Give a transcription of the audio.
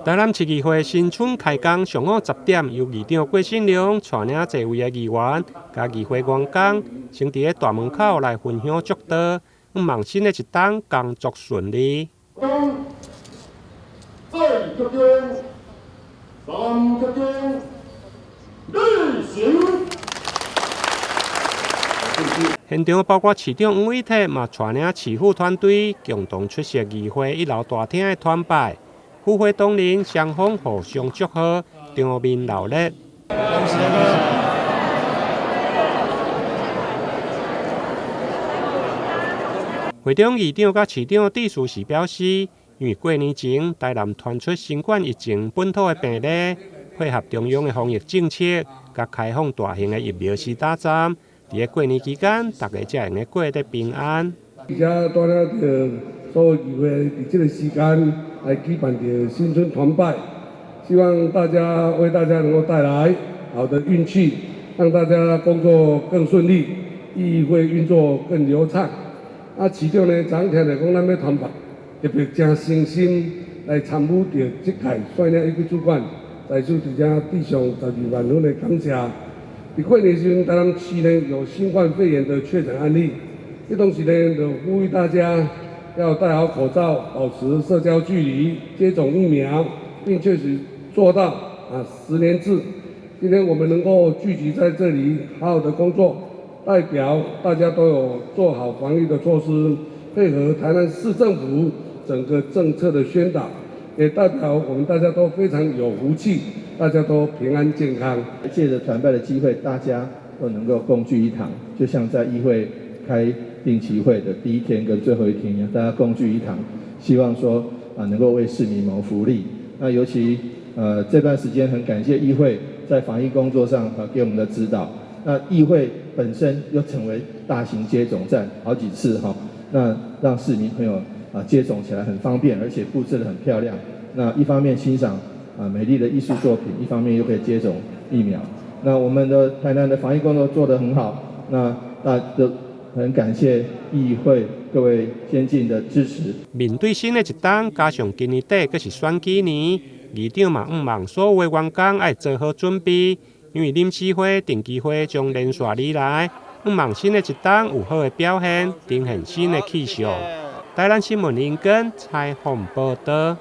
台南市議會新春開工上午10點，由議長郭信良帶領座位的議員，佮議會員工，先佇咧大門口來焚香祝禱，向望新的一冬工作順利。四鞠躬，三鞠躬，立行。現場包括市長黃偉哲嘛帶領市府團隊共同出席議會一樓大廳的團拜，與會同仁雙方互相祝賀，場面鬧熱。會中議長佮市長致辭時表示，因為過年前台南傳出新冠疫情本土的病例，配合中央的防疫政策，佮開放大型的疫苗施打站，佇咧過年期間，大家才會用過得平安。而且帶領著所有議會佇這個時間來舉辦著新春團拜，希望大家為大家能夠帶來好的運氣，讓大家工作更順利，議會運作更流暢。啊，市長呢，昨聽著講咱欲團拜，特別誠誠心來參與著這屆率領一級主管，在此佇遮致上12萬分的感謝。佇過年時陣，台南市呢有新冠肺炎的確診案例，這當時呢就呼籲大家要戴好口罩，保持社交距離，接種疫苗，並確實做到實聯制。今天我們能夠聚集在這裡，好好的工作，代表大家都有做好防疫的措施，配合台南市政府整個政策的宣導，也代表我們大家都非常有福氣，大家都平安健康。借著團拜的機會，大家都能夠共聚一堂，就像在議會開定期會的第一天跟最後一天一樣，大家共聚一堂，希望說能夠為市民謀福利。那尤其這段時間很感謝議會在防疫工作上給我們的指導。那議會本身又成為大型接種站好幾次哈，那讓市民朋友接種起來很方便，而且佈置得很漂亮。那一方面欣賞美麗的藝術作品，一方面又可以接種疫苗。那我們的台南的防疫工作做得很好，那大家都很感謝議會各位先進的支持。面對新的一冬，加上今年底閣是選舉年，議長嘛向望所有的員工愛做好準備，因為臨時會、定期會將連續而來，向望新的一冬有好的表現，呈現新的氣象。台南新聞林根採訪報導。